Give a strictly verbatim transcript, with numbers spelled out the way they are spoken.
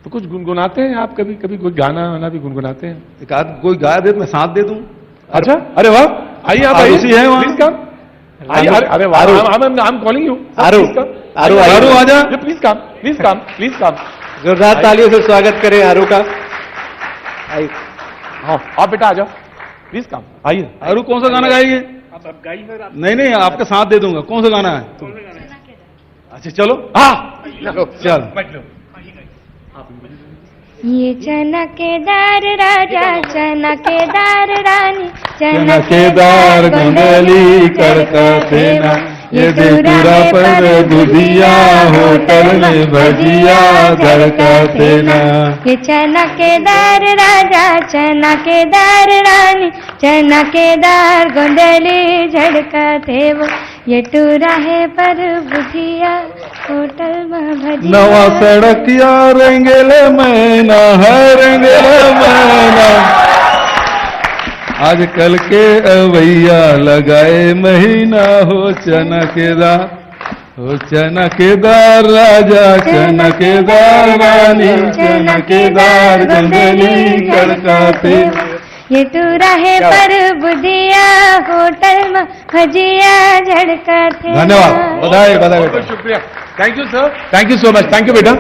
तो कुछ गुनगुनाते हैं आप, कभी कभी कोई गाना वाना भी गुनगुनाते हैं? एक आध कोई गा दे तो मैं साथ दे दूं। अच्छा, अरे वाह, आइए आप, आइए। आरुषि है वहाँ। Please come. आइए। अरे, अरे वाह, आरु। I'm calling you. आरु, आरु, आइए। आरु, आजा। Please come, please come, please come. जोरदार तालियों से स्वागत करें आरु का। आइए। हाँ, आप बेटा आ जाओ, प्लीज कम, आइए। आरु, कौन सा गाना गाएंगे? नहीं, नहीं, आपका साथ दे दूंगा। कौन सा गाना है? अच्छा, चलो। हाँ, चलो, चल। बैठ लो। ये चना के दार राजा, चना के दार रानी, चना के दार गोंदली कड़का तेना, ये देवपुरा पर भुजिया, होटल में भजिया झड़का तेना। ये चना के दार राजा, चना के दार रानी, चना के दार गोंदली झड़का थे वो, ये टूरा है पर भुजिया, होटल में भजिया। नवा सड़किया रेंगेले मैना है, रेंगेले मैना। आजकल के अवैया लगाए महीना, हो चना के दार, हो चना के दार राजा, चना के दार रानी, चना के दार गोंदली कड़का थे। ये टूरा है पर भुजिया, होटल में भजिया झड़का थे। धन्यवाद, बधाई, बधाई बेटा। बहुत शुक्रिया। Thank you sir, thank you so much, thank you बेटा।